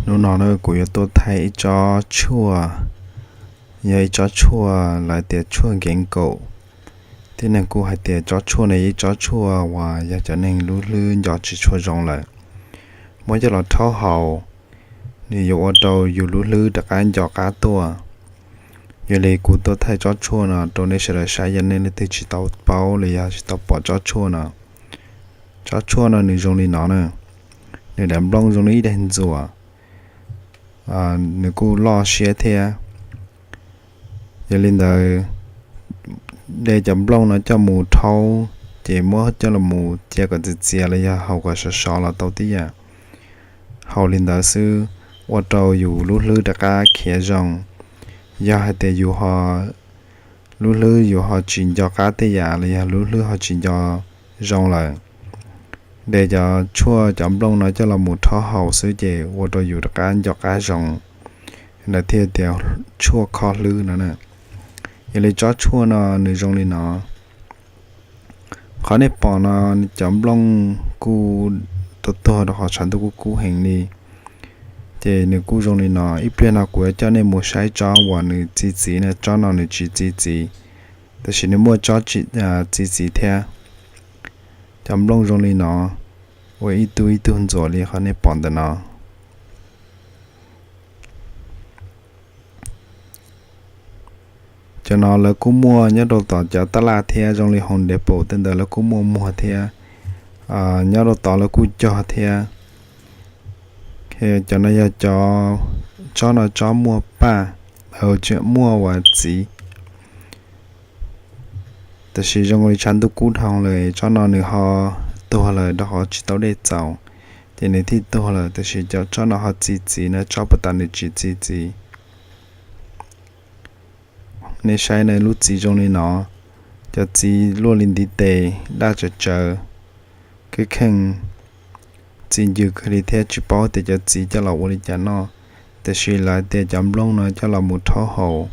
Hnub no na kuv yuav tuaj thaij ib tsob tshuaj, yog ib tsob tshuaj lawv tias tshuaj nkees kaum. Tib neeg kuj hais tias tsob tshuaj no yog ib tsob tshuaj uas yog cov neeg lub hlwb nco tsis tshua zoo lawm, muab coj los rhaub haus, nws yuav ua rau yus lub hlwb rov qab nco qab tuaj. Yog li kuv tuaj thaij tsob tshuaj no rau nej sawv daws saib, yog nej leej twg tsis tau paub los yog tsis tau pom tsob tshuaj no. Tsob tshuaj no nws zoo li no na, nws daim nplooj zoo li ib daim ntxuam, nws kuj loj siab thiab. Yog li ntawd, de cov nplooj no coj mus rhaub, ces muab coj los mus cia kom txias txias los yog haus kom sov sov los tau tib yam. Haus li ntawd xwb, ua rau yus lub hlwb rov qab khiav zoo. Yog hais tias yus ho, lub hlwb yus ho tsis nco qab tej yam los yog lub hlwb ho tsis nco zoo lawm, de cov tshuaj cov nplooj no coj los mus rhaub haus xwb ces ua rau yus rov qab nco qab zoo. Lawv thiaj tias tshuaj kho hlwb no na. Yog li tsob tshuaj no nws zoo li no. Qhov nej pom no, cov nplooj kuj tuag tuag rau qhov tshav ntuj kuj kub heev li. Ces nws kuj zoo li no. Ib pliag no kuv yuav coj nej mus saib tsob uas nws txi txiv na, tsob no nws tsis txi txiv, tab sis nws muaj tsob txi txiv thiab. Cov nplooj zoo li no, ua ib tug ib tug ntxuam li qhov nej pom ntawm no. Cov no lawv kuj muaj nyob rau tom cov taj laj thiab, zoo li Home Depot tej ntawd lawv kuj muaj muag thiab. Nyob rau tod lawv kuj cog thiab. Cov no yog cov, tsob no tsob muaj paj, muaj uas txiv. Tab sis zoo li tshav ntuj kub dhau lawm, tsob no nws ho tuag lawm rau qhov tsis tau dej txaus, ces nws thiaj tuag lawm. Tab sis cov tsob no ho txi txiv na, tsob puag ta nws tsis txi txiv. Nej saib na, lub txiv zoo li no, cov txiv luaj li ntiv tes, daj tsawv tsawv, kheej kheej, txi ncw kawg li thiab tsis paub tias cov txiv coj los ua li cas noj. Tab sis lawv tias cov nplooj no coj los mus rhaub haus,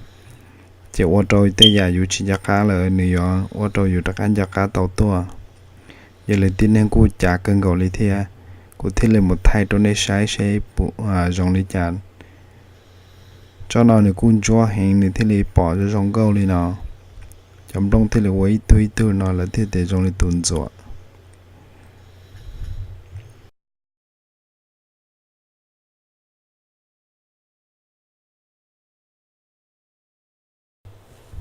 ces ua rau tej yam yus tsis nco qab lawm nws yuav ua rau yus rov qab nco qab tau tuaj. Yog li tib neeg kuj cav kawg nkaus li thiab, kuv thiaj li mus thaij rau nej saib seb puas zoo li cas. Tsob no nws kuj ntsuab heev nws thiaj li pom zoo zoo nkauj li no. Cov nplooj thiaj li ua ib tug ib tug no lawv thiaj tias zoo li tus ntxuam.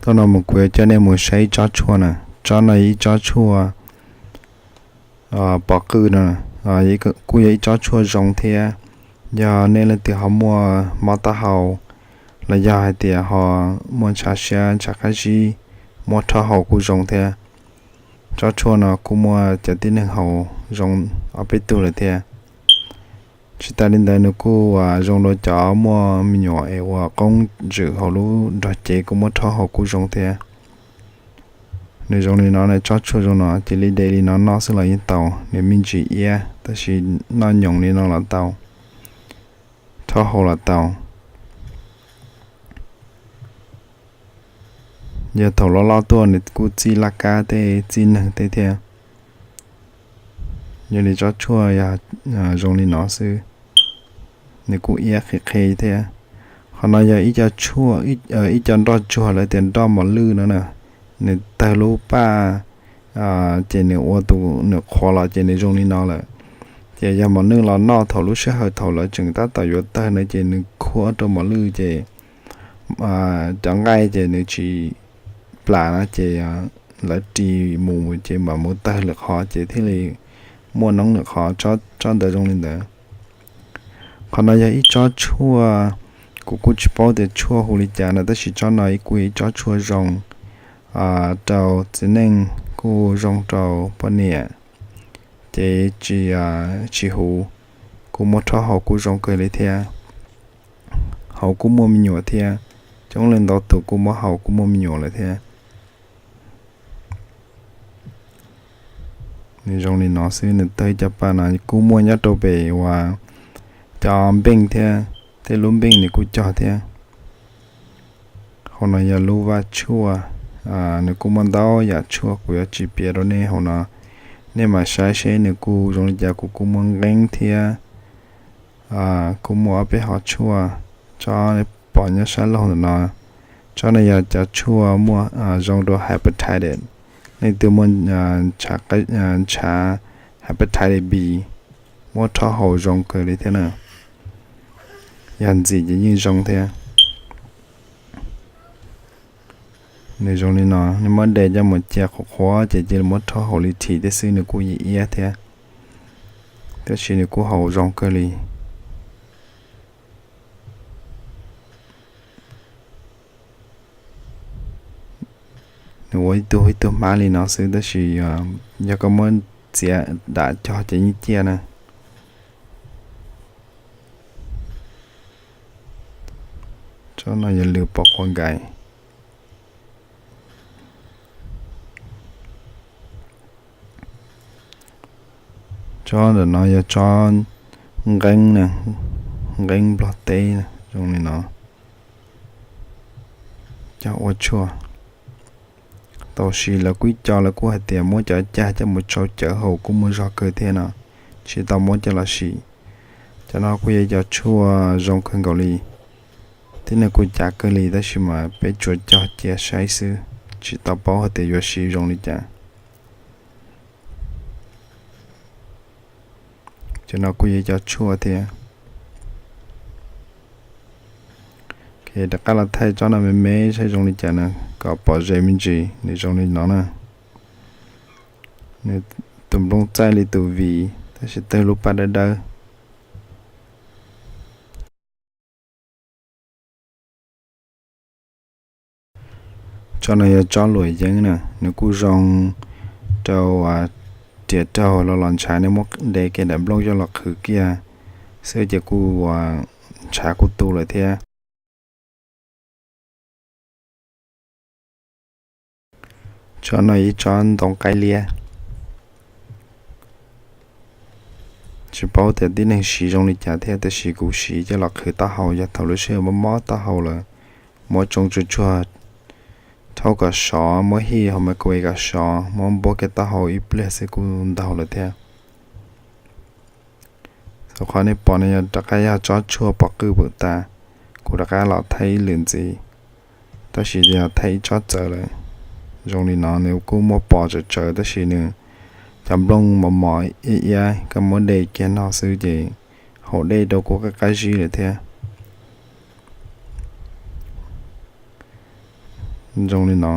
Thaum no mus kuv yuav coj nej mus saib ib tsob tshuaj na. Tsob no ib tsob tshuaj pov qwj no, kuj yog ib tsob tshuaj zoo thiab. Yog nej leej twg ho muaj mob taub hau los yog hais tias ho muaj ntshav siab ntshav qab zib, muab rhaub haus kuj zoo thiab. Tsob tshuaj no kuj muaj cov tib neeg haus zoo ob peb tug lawm thiab. Tsis tas li ntawd nws kuj zoo rau cov muaj me nyuam es ua qoob zwm hauv lub nrog cev kuj muab rhaub haus kuj zoo thiab. Nws zoo li no, tsob tshuaj zoo no cia li de li no noj xwb los yeej tau, nws me ntsis iab tab sis noj nyoos li no los tau, rhaub haus los tau. Yog thaum loj loj tuaj nws kuj txij laj kab tej txij neeg tej thiab. Yog li tsob tshuaj yog zoo li no xwb, nws kuj iab qhi qhi thiab. Qhov no yog ib co tshuaj, ib co nroj tsuag lawv tias nroj mos lwj no na. Nws tawg lub paj, ces nws ua tus nws qhuav los ces nws zoo li no lawm. Ces yog mos lwj los noj thaum lub sij hawm thaum lawv tseem tab tom yuav tawg no ces nws khuab rau mos lwj ces cov nqaij ces nws tsis plam no ces lawv ris mus ces mam mus tawg lwm qhov ces thiaj li muaj noob lwm qhov. Tsob ntawd zoo li ntawd. Qhov no yog ib tsob tshuaj, kuv kuj tsis paub tias tshuaj hu li cas no tab sis tsob no kuj yog ib tsob tshuaj zoo rau txiv neej, kuj zoo rau poj niam, ces tsis, tsis huv, kuj muab rhaub haus kuj zoo kawg li thiab. Haus kuj muaj me nyuam thiab, coob leej ntau tus kuj muab haus kuj muaj me nyuam lawm thiab. Nws zoo li no xwb, nws tawg cov paj no kuj muaj nyob rau pem uas cov npeej thiab, tej lub npeej nws kuj cog thiab. Hauv no yog lub vaj tshuaj, nws kuj muaj ntau yam tshuaj, kuv yuav tsis piav rau nej hauv no, nej mam saib seb nws kuj zoo li cas. Kuv kuj muaj nqeeb thiab, Kuj muaj ob peb hom tshuaj, tsob pom nyob sab laug ntawm no, tsob no yog cov tshuaj muaj zoo rau hepatitis. Leej twg muaj ntshav hepatitis B, muab rhaub haus zoo kawg li thiab na. Yog ntxim ces yeej zoo thiab. Nws zoo li no, nws muab de coj mus cia qhuav qhuav ces cia li muab rhaub haus li thim tib xwb nws kuj yeej iab thiab, tab sis nws kuj haus zoo kawg li. Nws ua ib tug ib tug hmab li no xwb, tab sis yog koj muab txiav dam cog ces yeej ciaj na. Tsob no yog lws pos qhuav nkais. Tsob ntawm no yog tsob nqeeb na, nqeeb nplog teb zoo li no, coj ua tshuaj. Tau sis lawv kuj ib co lawv kuj hais tias muab cov cag coj mus tsau cawv haus kuj muaj zog kawg thiab no, tsis tau muab coj los sim. Cov no kuj yog cov tshuaj zoo kawg nkaus li, tib neeg kuj cav kawg li, tab sis mas peb tsuas cog cia saib xwb, tsis tau paub hais tias yuav siv zoo li cas. Cov no kuj yog cov tshuaj thiab. Rov qab los thaij tsob no me me saib zoo li cas na, kom pom ze me ntsis, nws zoo li no na. Nws tus nplooj txaij li tus V, tab sis tawg lub paj dawb dawb. Tsob no yog tsob luam yeeb na, nws kuj zoo rau riam raug los los ntshav, nej muab de kiag daim nplooj coj los qhwv kiag xwb ces kuj ntshav kuj tu lawm thiab. Tsob no ib tsob ntoo qaib liab. Tsis paub tias tib neeg siv zoo li cas thiab, tab sis kuv siv coj los qhwv taub hau, yog thaum lub sij hawm mob mob taub hau lawm, muab tsoo tsuag tsuag, rhaub kom sov, muab hij hauv microwave kom sov, muab npuab kiag taub hau ib pliag xwb kuj ntaug lawm thiab. Xav qhov nej pom no yog rov qab yog tsob tshuaj pom qwj pwm tas, kuv rov qab los thaij ib lwm ntxiv, tab sis yog thaij ib tsob txawv lawm. Zoo li no nws kuj muaj pos tsawv tsawv tab sis nws cov nplooj mos mos iab iab, koj muab de kiag no xwb ces haus dej rau kuj qab qab zib lawm thiab. Zoo li no.